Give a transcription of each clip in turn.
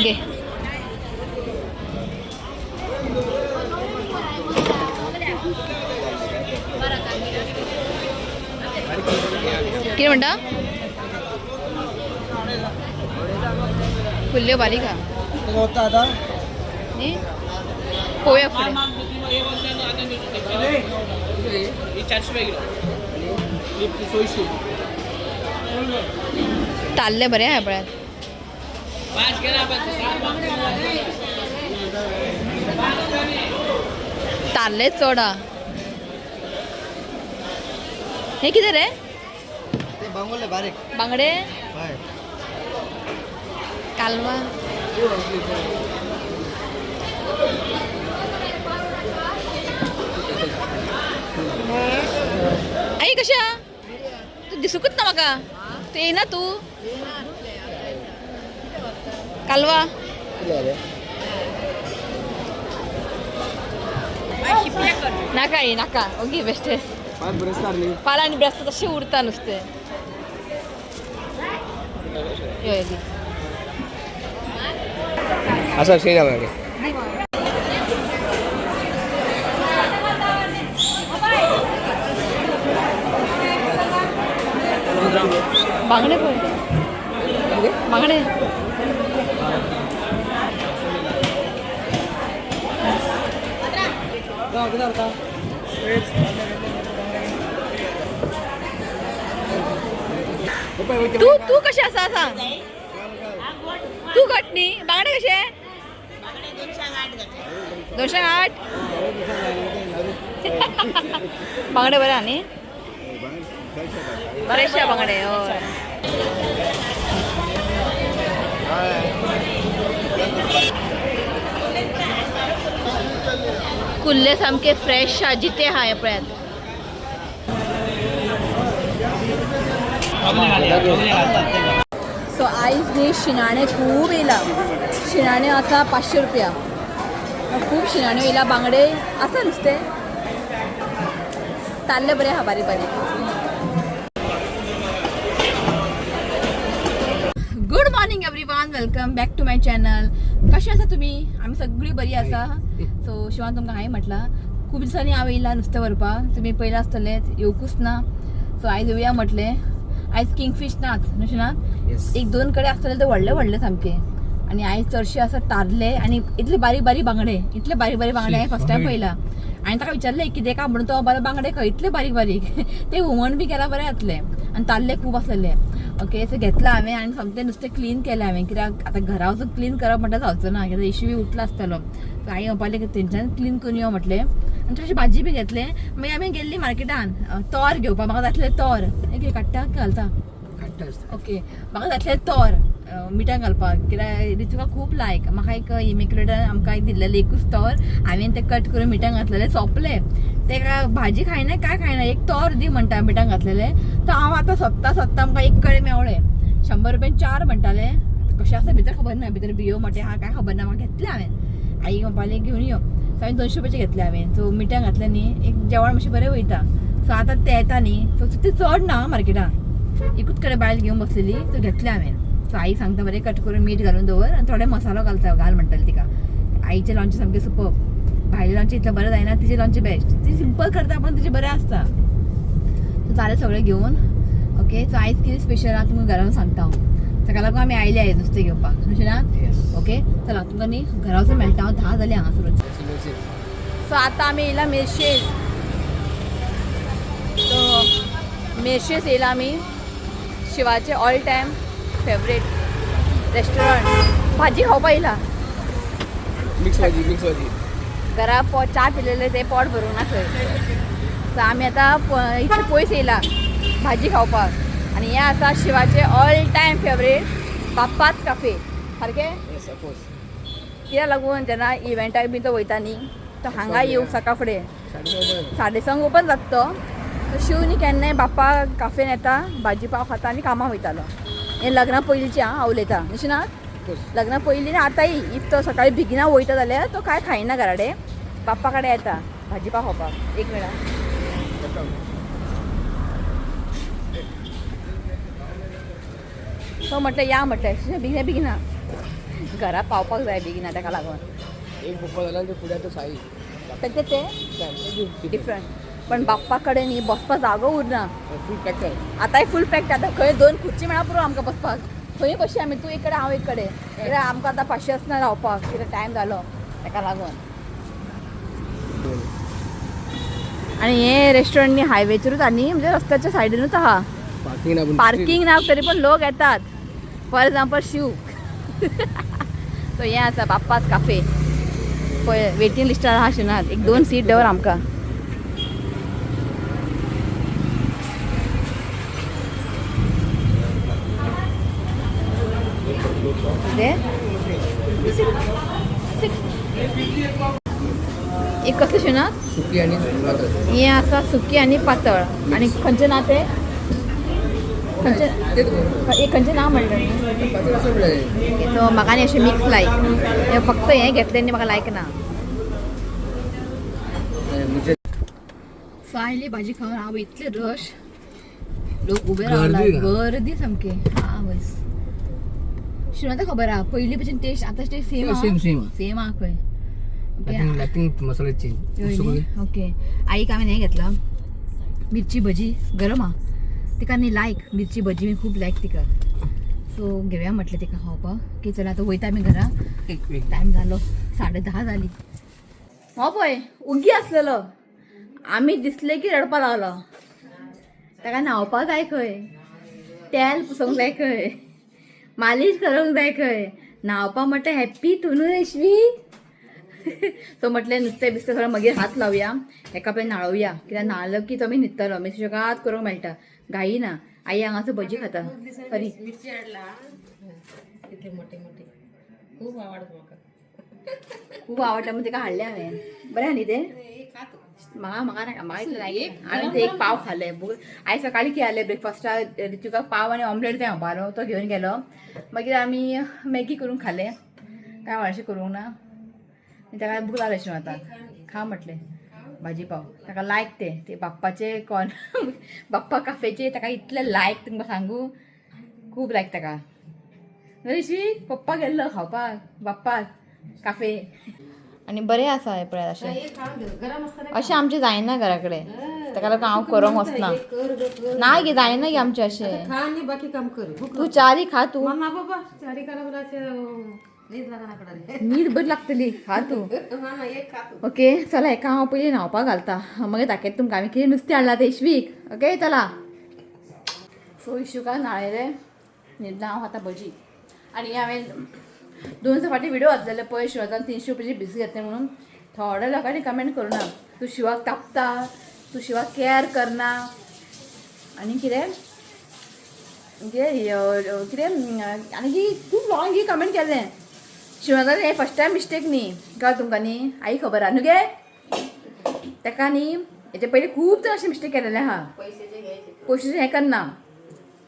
Okay. कितें म्हणटा? कुल्ल्यो बारीक आहा. न्ही, पळोवया फुडें. ताल्ले बरे आहा पळयात. ताल्ले चड आहा. हे कितें रे? बांगुल्ले बारीक. बांगडे. हय. कालवा. आई, कशें आहा तूं? दिसूंकच ना म्हाका. तूं येयना तूं? कालवा. नाका आई, नाका. ओगी बेश्टे. पाल आनी ब्रेस्तां तशें उरता नुस्तें. यो यो, दी. आसा शेण मागीर. बांगडे पळय, बांगडे. तू तू कशें आसा सांग तू. घट न्ही. बांगडे कशे? 208. बांगडे बरे आहा न्ही? फ्रेश आहा बांगडे. हय. कुल्ले सामके फ्रेश आहा, जिते आहा. हे पळयात. सो आयज न्ही शिणाणे खूब येयला. शिणाणे आसा 500 रुपया. खूब शिणाण्यो येयला. बांगडे आसा. नुस्तें ताल्ले बरे आहा, बारीक बारीक. Good morning everyone, welcome back to my channel. कशें आसा तुमी? आमी सगळीं बरी आसा. सो शिवान, तुमकां हांवें म्हटलां, खूब दिसांनी हांव येयला नुस्तें व्हरपाक. तुमी पयलां आसतलें, येवकूच ना. सो आयज येवया म्हटलें. आयज किंगफीश नाच न्हू ना? एक दोन कडेन आसतले, ते व्हडले व्हडले सामके. आनी आयज चडशे आसा तारले आनी इतले बारीक बारीक बांगडे. इतले बारीक बारीक बांगडे हांवें फर्स्ट टायम पळयला. आनी ताका विचारलें कितें काय म्हणून, तो बरे बांगडे खंय इतले बारीक बारीक. ते हुमण बी केला बरें जातलें. आनी ताल्ले खूब आसलेले. ओके, सो घेतला हांवें आनी सामकें नुस्तें क्लीन केलें हांवें, कित्याक आतां घरा वचून क्लीन करप म्हणटा जावचो ना, कित्याक इशू बी उठला आसतलो. सो आई म्हणपाक तेंच्यान क्लीन करून यो म्हटलें. आनी थोडीशी भाजी बी घेतलें. मागीर आमी गेल्ली मार्केटान तोर घेवपाक. म्हाका जातलें तोर. एक काडटा, घालता. ओके, म्हाका जातलें तोर मिठां घालपाक, कित्याक रितुका खूब लायक. म्हाका एक इमेक्युलेटान आमकां एक दिल्लेलें एकूच तोर. हांवें तें कट करून मिठां घातलेलें, सोंपलें. तेका भाजी खायना, काय खायना, एक तोर दी म्हणटा मिठां घातलेलें. तो हांव आतां सोदता सोदता आमकां एक कडेन मेवळें. 100 रुपयान चार म्हणटाले. कशें आसा भितर खबर ना, भितर बियो मोटे आहा काय खबर ना. म्हाका घेतलें हांवें. आई म्हणपाली घेवन यो. सो हांवें 200 रुपयाचे घेतले. हांवें सो मिठां घातलें न्ही, एक जेवण मातशें बरें वयता. सो आतां ते येता न्ही, सो ते चड ना मार्केटान. एकूच कडेन बायल घेवन बसलेली, सो घेतलें हांवें. सो आई सांगता बरें कट करून मीठ घालून दवर आनी थोडे मसालो घालता, घाल म्हणटाली तिका. आईचें लोणचें सामकें सुपर. भायलें लोणचें इतलें बरें जायना, तिचें लोणचें बेस्ट. ती सिंपल करता पण तिचें बरें आसता. सो जालें सगळें घेवन. ओके, सो आयज कितें स्पेशल आहा तुमकां घरान सांगता हांव. ताका लागून आमी आयले आयज नुस्तें घेवपाक, अशें ना? ओके, चला, तुमकां न्ही घरा वचून मेळटा हांव. 10 जालीं हांगासरूच. सो आतां आमी येयला मेरशेज. सो मेरशेज येयला आमी शिवाचे ऑल टायम फेवरेट रेस्टॉरंट. भाजी खावपा येयला. मिक्स भाजी, मिक्स भाजी. घरा च्या पिलेले ते पोट भरूंक ना थंय. सो आमी आतां इतले पयस येयला भाजी खावपाक. आनी हें आसा शिवाचे ऑल टायम फेवरेट बाप्पाच काफे, सारकें? येस, ऑफकोर्स. कित्याक लागून जेन्ना इव्हेंटाक बी तो वयता न्ही, तो हांगा येवंक सकाळ फुडें 6:30 ओपन जाता. तो तो शिव न्ही केन्नाय बाप्पा काफेन येता, भाजी पाव खाता आनी कामाक वयतालो. हें लग्ना पयलींचें हांव उलयतां, अशें ना? लग्ना पयलीं आनी आतांय if तो सकाळी बेगिना वयता जाल्यार तो कांय खायना, घरा कडेन बाप्पा कडेन येता भाजी पाव खावपाक. एक मिनट. तो म्हटलें या म्हटलें बेगिना बेगिना. घरा पावपाक जाय बेगीन ताका लागून. एक बप्पा जाला आनी फुडें आतां साई. तेंचे ते डिफरंट, पण बाप्पा कडेन न्ही बसपाक जागो उरना. फूल पॅक कर. आतांय फूल पॅक्ड. आतां खंय दोन खुर्ची मेळ्ळा पुरो आमकां बसपाक. खंय बसया आमी, तूं एक कडेन हांव एक कडेन, कित्याक आमकां आतां पाशयेंस ना रावपाक, कित्याक टायम जालो ताका लागून. आनी हे रेस्टॉरंट न्ही हायवेचेरूच आनी म्हणजे रस्त्याच्या सायडीनूच आहा. पार्किंग ना पूण. पार्किंग ना तरी पण लोक येतात. For example Shiv. सो हें आसा बाप्पास काफे. पळय वेटींग लिस्टार आहा शिवनाथ, एक दोन सीट दवर आमकां. कितें? एक कसलें शिवनाथ? सुकी आनी पातळ. हें आसा सुकी आनी पातळ. आनी खंयचें ना तें? खंयचें एक खंयचें नांव म्हणलें न्ही? पातळ आसा म्हणल्यार. सो म्हाका न्ही अशें मिक्स लायक, हें फक्त हें घेतलें न्ही म्हाका लायक ना. म्हणजे फायनली भाजी खावन हांव इतले रश, लोक उबे रावला, गर्दी का? गर्दी सामकी. हा बस शिवना खबर आहा पयलीं भशेन टेस्ट आतां taste same. Same same. Same आहा खंय. नथिंग नथिंग मसाले चेंज. ओके, आईक हांवें हें घेतलां मिरची भजी, गरम आहा. तिका न्ही लायक मिरची भजी बी खूब लायक तिका, सो घेवया म्हटलें तिका खावपाक. की चला आतां वयता आमी घरा, टायम जालो 10:30 जाली. हो पळय उगी आसलेलो, आमी दिसले की रडपा लागलो. ताका न्हांवपाक जाय खंय, तेल पुसोंक जाय खंय, मालीश करूंक जाय खंय. न्हांवपा म्हटल्यार हॅप्पी तूं न्हू रेशवी. सो म्हटलें नुस्तें बिस्तें सगळें मागीर हात लावया, हेका पयलीं न्हाळोवया, कित्याक न्हाळलो की तो आमी न्हिदतलो, मागीर सुशेगाद करूंक मेळटा. घाई ना. आई हांगासर भजी खाता. सॉरी मिरची हाडला इतले मोठे मोठे, खूप आवडत म्हाका. खूब आवडटा म्हूण तिका हाडलें हांवें. बरें न्ही तें? म्हाका म्हाका नाका, म्हाका इतलें लायक. हांवें ते एक पाव खाले. आयज सकाळीं कितें जालें, ब्रेकफास्टाक रितुकाक पाव आनी ऑमलेट जाय म्हणपालो, तो घेवन गेलो. मागीर आमी मॅगी करून खाले, काय व्हडलें करूंक ना. आनी ताका भूक लागली अशें आतां खा म्हटलें भाजी पाव. ताका लायक ते ते बाप्पाचे कॉर्न बाप्पा काफेचे ताका इतले लायक तुमकां सांगू, खूब लायक ताका. ऋषी पप्पा गेल्लो खावपाक बाप्पा काफे. आनी बरें आसा हें पळयात अशें. एक खावन घे, गरम आसतना. अशें आमचें जायना घरा कडेन, ताका लागून हांव करूंक वचना. कर ग, कर. ना गे, जायना गे आमचें अशें. खा आणि बाकी काम कर, भूक. तूं चारी खा तूं. ना बाबा, चारी करा बोलाचे न्हीद लागना कडे. न्हीद बरी लागतली, खा तूं. हा ना, एक खा तू. ओके चला, हेका हांव पयलीं न्हांवपाक घालता, मागीर दाखयता तुमकां आमी कितें नुस्तें हाडलां तें इशवीक. ओके चला. सो इशुका न्हाळयलें, न्हिदला. हांव खाता भजी. आनी हांवें 2 दिसां फाटीं व्हिडियो घातलेले पळय, शिवान 300 रुपयाची बिस्कीट घेतले म्हणून थोड्या लोकांनी कमेंट करूं ना, तूं शिवाक तापता, तूं शिवाक कॅर करना आनी कितें कितें कितें आनी की खूब लोकांक की कमेंट केलें. शिवान हें फर्स्ट टायम मिस्टेक न्ही, कळ्ळें तुमकां न्ही? आई खबर आहा न्हू गे ताका न्ही, हेचे पयलीं खूब जाण अशें मिस्टेक केलेलें आहा. पयशे हें करना.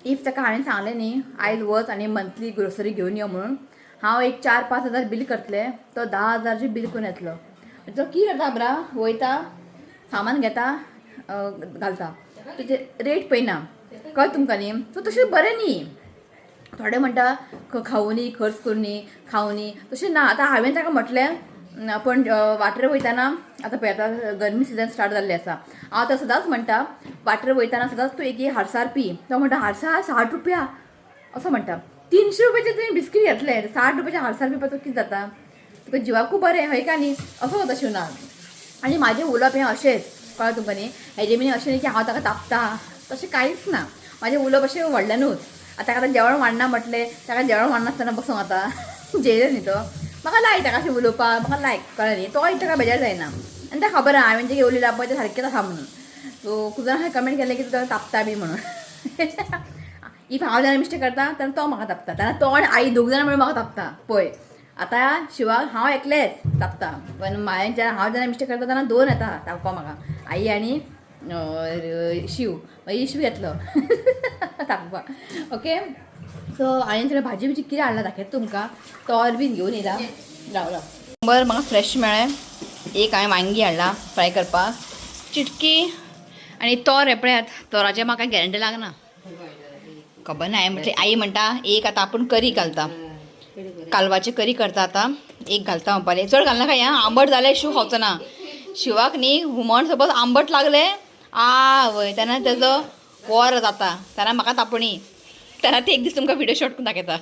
If ताका हांवें सांगलें न्ही आयज वच आनी मंथली ग्रोसरी घेवन यो म्हणून, हांव एक 4-5 हजार बील करतलें, तो 10 हजारचें बील करून येतलो. तो कितें करता बरा, वयता सामान घेता, घालता, तेजे रेट पळयना, कळ्ळें तुमकां न्ही? सो तशें बरें न्ही. थोडे म्हणटा खावुनी खर्च करुनी खावुनी, तशें ना. आतां हांवें ताका म्हटलें पूण वाटेर वयतना, आतां पळय आतां गरमी सिजन स्टार्ट जाल्लें आसा, हांव आतां सदांच म्हणटा वाटेर वयतना सदांच तूं एक हारसार पी. तो म्हणटा हारसार 60 रुपया असो म्हणटा. 300 रुपयाचे तुवें बिस्कीट घेतले, 60 रुपयाचे हारसार पिवपाक तुका कितें जाता? तुका जिवाकूय बरें हय काय न्ही? असो जाता शिवनाक. आनी म्हाजें उलोवप हें अशेंच, कळ्ळें तुमकां न्ही? हेजें मिनी अशें न्ही की हांव ताका तापता, तशें कांयच ना. म्हाजें उलोवप अशें व्हडल्यानूच. आतां ताका आतां जेवण वाडना म्हटलें, ताका जेवण वाडनासतना बसूंक आतां जेयलें न्ही तो. म्हाका लायक ताका अशें उलोवपाक, म्हाका लायक, कळ्ळें न्ही? तोय ताका बेजार जायना आनी ताका खबर आहा हांवें जें उलयलां पळय तें सारकेंच आसा म्हणून. सो खूब जाणां कमेंट केलें की तूं ताका तापता बी म्हणून. If हांव जेन्ना मिस्टेक करता तेन्ना तो म्हाका तापता, तेन्ना तो आनी आई दोग जाणां मेळून म्हाका तापता. पळय आतां शिवाक हांव एकलेंच तापता, पण हांवें जेन्ना हांव जेन्ना मिस्टेक करता तेन्ना दोन येता तापपाक म्हाका, आई आनी शिव. मागीर शिव येतलो तापपाक. ओके सो हांवें थोडे भाजी बिजी कितें हाडला दाखयता तुमकां. तोर बीन घेवन येयला. राव राव बरें, म्हाका फ्रेश मेळ्ळें. एक हांवें वांगी हाडला फ्राय करपाक, चिटकी आनी तोर. हें पळयात, तोराचें म्हाका गॅरंटी लागना, खबर ना. हांवें म्हटलें आई म्हणटा एक आतां आपूण करी घालता. कालवाची करी करता आतां. एक घालता म्हणपाले, चड घालना काय आंबट जाल्यार शिव खावचो ना. शिवाक न्ही हुमण सपोज आंबट लागले आ वय तेन्ना तेजो वर जाता, तेन्ना म्हाका तापणी. तेन्ना ते एक दीस तुमकां व्हिडिओ शॉट करून दाखयता,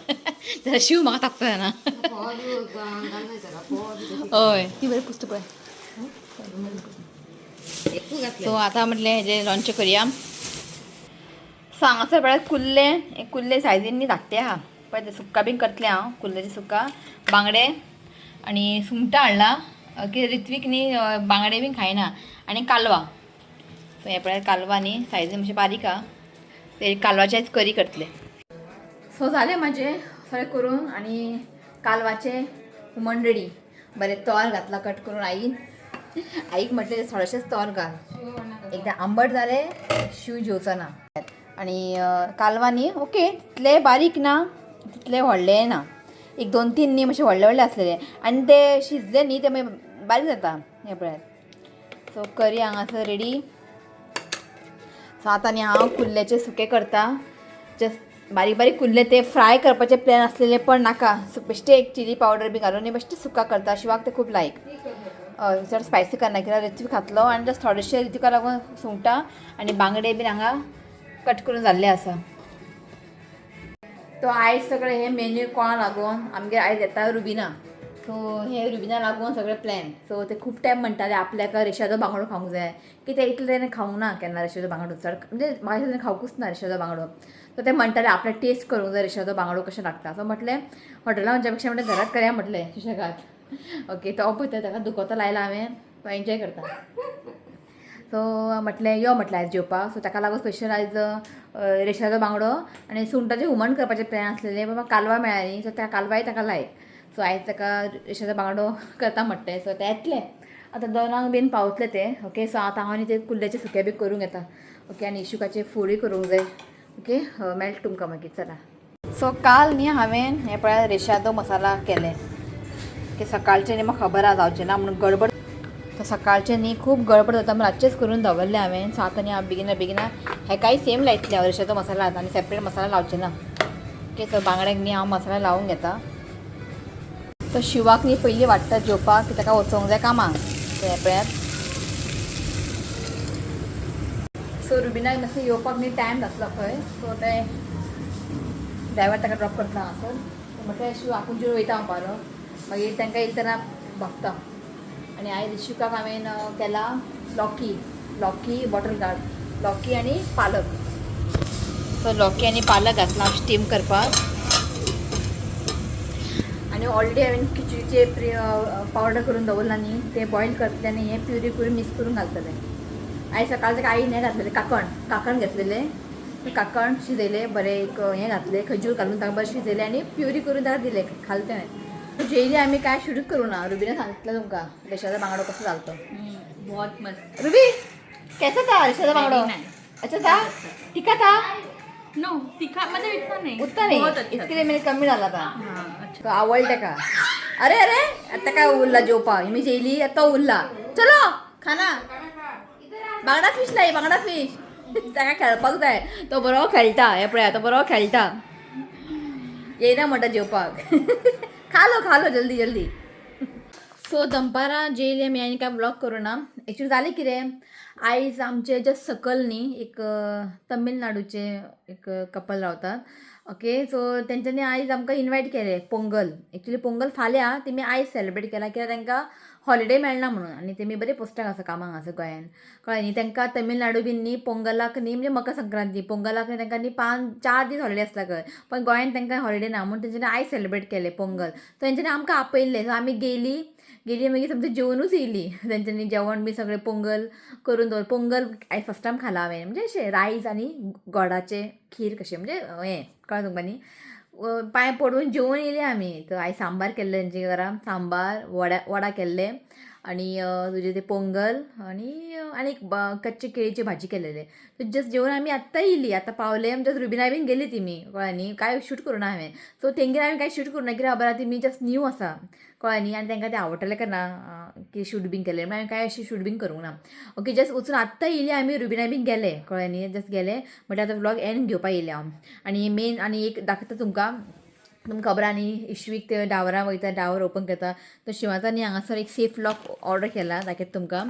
तेन्ना शिव म्हाका तापता तेन्ना. हय, ती बरी पुस्तक पळय. सो आतां म्हटलें हेजें लोणचें करया. सो हांगासर पळय कुल्ले, एक कुल्ले सायजीन न्ही धाकटे आहा पळय, ते सुक्का बीन करतलें हांव. कुल्ल्याचें सुक्का, बांगडे आनी सुंगटां हाडला की रित्वीक न्ही बांगडे बीन खायना. आनी कालवां. सो हें पळय कालवां न्ही सायजीन मातशें बारीक आहा, ते कालवाचेच करी करतले. सो जालें म्हाजें सगळें करून आनी कालवाचें हुमण रेडी. बरें तोर घातला कट करून आईन. आईक म्हटलें थोडेशेंच तोर घाल, एकदां आंबट जालें शिव जेवचो ना. आनी कालवां न्ही ओके, तितले बारीक ना, तितले व्हडलेय ना, एक दोन तीन न्ही मातशे व्हडले व्हडले आसलेले आनी ते शिजले न्ही ते मागीर बारीक जाता. हें पळयात. सो करी हांगासर रेडी. सो आतां न्ही हांव कुल्ल्याचें सुकें करता. जस्ट बारीक बारीक कुल्ले ते फ्राय करपाचे प्लॅन आसलेले, पण नाका. सो बेश्टे एक चिली पावडर बी घालून न्ही बेश्टे सुका करता. शिवाक ते खूब लायक. हय, चड स्पायसी करना कित्याक रित्वीक खातलो. आनी जस्ट थोडेशे रित्विका लागून सुंगटां आनी बांगडे बीन हांगा कट करून जाल्ले आसा. तो आयज सगळें हे मेन्यू कोणा लागून, आमगेर आयज येता रुबिना. सो हे रुबिना लागून सगळें प्लॅन. सो ते खूब टायम म्हणटाले आपल्याक रेशादो बांगडो खावंक जाय, की ते इतले तेणें खावंक ना केन्ना रेशादो बांगडो चड, म्हणजे म्हाका दिसता खावंकूच ना रेशादो बांगडो. सो ते म्हणटाले आपल्याक टेस्ट करूंक जाय रेशादो बांगडो कशें लागता. सो म्हटलें हॉटेलान वचच्या पेक्षा म्हटलें घरात करया म्हटलें सुशेगाद. ओके, तो पळयता, ताका दुखोतो लायला हांवें, तो एन्जॉय करता. सो म्हटलें यो म्हटलें आयज जेवपाक. सो ताका लागून स्पेशल आयज रेशादो बांगडो आनी सुंगटाचें हुमण करपाचें प्लॅन आसलेलें, पण म्हाका कालवां मेळ्ळा न्ही, सो त्या कालवांय ताका लायक. सो आयज ताका रेशादो बांगडो करता म्हटलें. सो ते येतले आतां 2 बीन पावतले ते. ओके, सो आतां हांव आनी ते कुल्ल्याचें सुकें बी करूंक येता. ओके, आनी इशुकाचे फोडूय करूंक जाय. ओके, मेळटा तुमकां मागीर, चला. सो काल न्ही हांवें हें पळय रेशादो मसाला केले की सकाळचें न्ही म्हाका खबर आहा जावचें ना म्हणून गडबड. सो सकाळचें न्ही खूब गडबड जाता म्हणून रातचेंच करून दवरलें हांवें. सो आतां न्ही हांव बेगिना बेगिना हेकाय सेम लायतलें हांव रेशादो मसाला आनी सेपरेट मसाला लावचें ना. ओके, सो बांगड्याक न्ही हांव मसाला लावून घेता. तो शिवाक न्ही पयलीं वाडटा जेवपाक की ताका वचोंक जाय कामाक. तें पळयात. सो रुबिनाक मातशें येवपाक न्ही टायम जातलो खंय. सो ते ड्रायवर ताका ड्रॉप करता हांगासर. म्हटलें शिव आपूण जेवन वयता म्हणपालो, मागीर तांकां येयले तेन्ना बसता. आनी आयज शिकाक हांवें केला लॉकी, लॉकी बॉटल गार्ड, लॉकी आनी पालक. सो लॉकी आनी पालक घातला हांव स्टीम करपाक. आनी ऑलरेडी हांवें खिचडीचे पावडर करून दवरला न्ही, ते बॉयल करतले आनी हे प्युरी करून मिक्स करून घालतले. आयज सकाळचें ताका आईन हें घातलेलें काकण, काकण घेतलेलें, ते काकण शिजयलें बरें, एक हें घातलें खजूर घालून ताका बरें शिजयलें आनी प्युरी करून ताका दिलें, खालें तेणें. जेयली आमी, काय शूटच करूं ना. रुबीने सांगितलं तुमकां रेशादो बांगडो कसो जालो तो. बहुत मस्त. रुबी, कैसा था रेशादो बांगडो? Very nice. अच्छा था? तीखा था? नो, तीखा मतलब इतना नहीं. उतना नहीं. बहुत अच्छा. इसके लिए मैंने कमी डाला था. था. हाँ, अच्छा. तो आवडलं का? अरे अरे, आता काय उरला जेवपा. मी जेली, आता उरला. चलो खाना. बांगडा फिश लाई, बांगडा फिश. ताका खेळपाक जाय, तो बरो खेळटा. हे पळया, तो बरो खेळटा. येयना म्हणटा जेवपाक. खालो खालो, जल्दी जल्दी. सो दनपारां जेयले आमी आनी काय व्लॉग करूं ना. एक्चुली जालें कितें, आयज आमचे जस्ट सकल न्ही एक तमिळनाडूचे एक कपल रावतात. ओके, सो तेंच्यांनी आयज आमकां इनवायट केलें पोंगल. एक्चुली पोंगल फाल्यां, तेमी आयज सेलिब्रेट केला कित्याक तांकां हॉलिडे मेळना म्हणून. आनी तेमी बरे पोस्टाक आसा, कामाक आसा गोंयान, कळ्ळें न्ही. तांकां तमिळनाडू बीन न्ही पोंगलाक न्ही, म्हणजे मकर संक्रांती पोंगलाक न्ही तांकां न्ही 5-4 दीस हॉलिडे आसता खंय, पण गोंयान तांकां हॉलिडे ना म्हणून तेंच्यांनी आयज सेलिब्रेट केलें पोंगल. सो तेंच्यांनी आमकां आपयल्लें. सो आमी गेलीं. गेली मागीर समज जेवनूच येयली. तेंच्यांनी जेवण बी सगळें पोंगल करून दवर. पोंगल आयज फर्स्ट टायम खाला हांवें, म्हणजे अशें रायस आनी गोडाचें खीर कशें, म्हणजे हें कळ्ळें तुमकां न्ही. पांय पडून जेवन येयली आमी. तर आयज सांबार केल्ले तेंच्या घरा, सांबार, वडा, वडा केल्ले आनी तुजे ते पोंगल आनी आनी एक कच्चे केळीची भाजी केलेले. जस्ट जेवन आमी आत्तां येयली, आतां पावले. जस्ट रुबिना बीन गेली तिमी, कळ्ळें न्ही. कांय शूट करूं ना हांवें. सो तेंगेर हांवें कांय शूट करूं ना कित्याक खबर आहा तेमी जस्ट न्यू आसा, कळ्ळें न्ही. आनी तांकां तें आवडटलें काय ना की शूट बीन केलें म्हणून हांवें कांय अशें शूट बीन करूंक ना. ओके, जस्ट वचून आत्तां येयली आमी, रुबिना बीन गेले, कळ्ळें न्ही. जस्ट गेले म्हटल्यार आतां व्लॉग एंड घेवपा येयलें हांव. आनी मेन आनी एक दाखयता तुमकां. तुमकां खबर आहा न्ही, इश्वीक ते डावरा वयता, डावर ओपन करता. तो शिवातान न्ही हांगासर एक सेफ लॉक ऑर्डर केला, दाखयता तुमकां.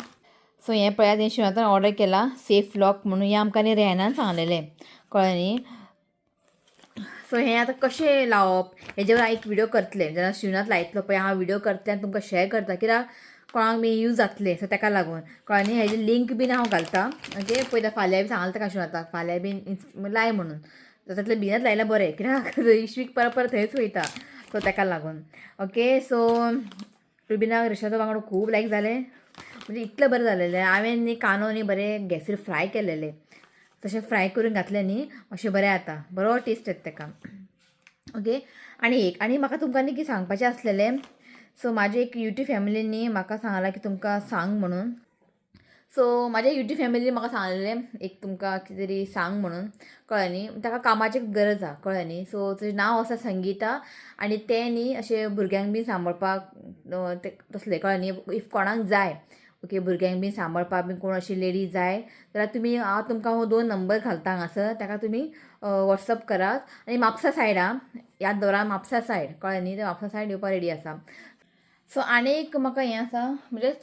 सो हें पळयात, हें शिवातान ऑर्डर केला सेफ लॉक म्हणून. हें आमकां न्ही रेहनान सांगलेलें, कळ्ळें न्ही. सो हें आतां कशें लावप हेजेवर हांव एक व्हिडियो करतलें. जेन्ना शिवनाथ लायतलो पळय, हांव व्हिडियो करतलें आनी तुमकां शेअर करता, कित्याक कोणाक बी यूज जातलें. सो तेका लागून, कळ्ळें न्ही. हेजी लिंक बीन हांव घालता, ओके. पळयता, फाल्यां बी सांगलें ताका शिवनाथाक, फाल्यां बीन लाय म्हणून. जाता बेगीनच लायल्यार बरें, कित्याक इश्वीक परत परत थंयच वयता. सो तेका लागून, ओके. सो रुबिनाक रिशाचो बांगडो खूब लायक जालें, म्हणजे इतलें बरें जालेलें. हांवें न्ही कांदो न्ही बरें गॅसीर फ्राय केलेले, तशें फ्राय करून घातलें न्ही, मातशें बरें जाता, बरो टेस्ट येता तेका. ओके, आनी एक आनी म्हाका तुमकां न्ही कितें सांगपाचें आसलेलें. सो म्हाजे एक यूट्यूब फॅमिलीन न्ही म्हाका सांगलां की तुमकां सांग म्हणून. सो म्हाज्या यूट्यूब फॅमिलीन म्हाका सांगलेलें एक तुमकां कितें तरी सांग म्हणून, कळ्ळें न्ही. ताका कामाची गरज आहा, कळ्ळें न्ही. सो तुजें नांव आसा संगीता आनी तें न्ही अशें भुरग्यांक बीन सांबाळपाक ते तसलें, कळ्ळें न्ही. If कोणाक जाय, ओके, भुरग्यांक बीन सांबाळपाक बीन कोण अशी लेडीज जाय जाल्यार तुमी, हांव तुमकां हो दोन नंबर घालता हांगासर, ताका तुमी वॉट्सअप करात. आनी म्हापसा सायड आं, याद दवरा, म्हापसा सायड, कळ्ळें न्ही. ते म्हापसा सायड येवपा रेडी आसा. सो आनी एक म्हाका हें आसा, म्हणजे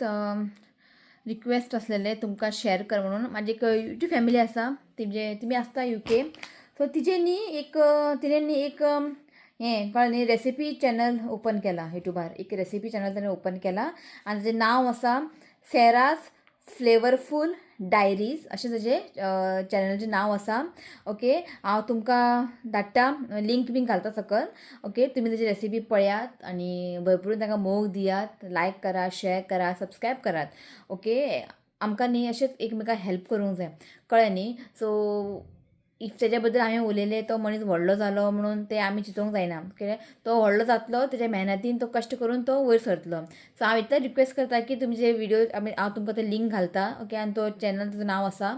रिक्वेस्ट आसलेलें तुमकां शेअर कर म्हणून. म्हाजी एक यूट्यूब फॅमिली आसा, तेजे तुमी आसता युके. सो तिजे न्ही एक तिणें न्ही एक हें, कळ्ळें न्ही, रेसिपी चॅनल ओपन केला युट्यूबार. एक रेसिपी चॅनल ताणें ओपन केला आनी ताजें नांव आसा सेरास फ्लेवरफूल डायरीज अशें ताजें चॅनलाचें नांव आसा. ओके, हांव तुमकां धाडटा, लिंक बीन घालता सकयल. ओके, तुमी ताजी रेसिपी पळयात आनी भरपूर तांकां मोग दियात, लायक करा, शेअर करा, सबस्क्रायब करात. ओके, आमकां न्ही अशेंच एकमेकांक हेल्प करूंक जाय, कळ्ळें न्ही. सो if तेज्या बद्दल हांवें उलयलें, तो मनीस व्हडलो जालो म्हणून तें आमी चिंतूंक जायना, कित्याक तो व्हडलो जातलो तेज्या मेहनतीन, तो कश्ट करून तो वयर सरतलो. सो हांव इतलें रिक्वेस्ट करता की तुमचे व्हिडियो आमी, हांव तुमकां ते लिंक घालता, ओके, आनी तो चॅनल ताचें नांव आसा.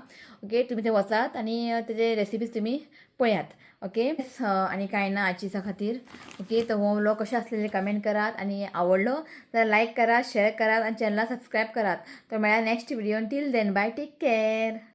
ओके, तुमी थंय वचात आनी तेजे रेसिपीज तुमी पळयात. ओके, आनी कांय ना आजच्या दिसा खातीर. ओके, तर हो व्लॉग कशें आसलेले कमेंट करात आनी आवडलो जाल्यार लायक करात, शेअर करात आनी चॅनलाक सबस्क्रायब करात. तर मेळ्ळ्या next video. Till then, bye, take care.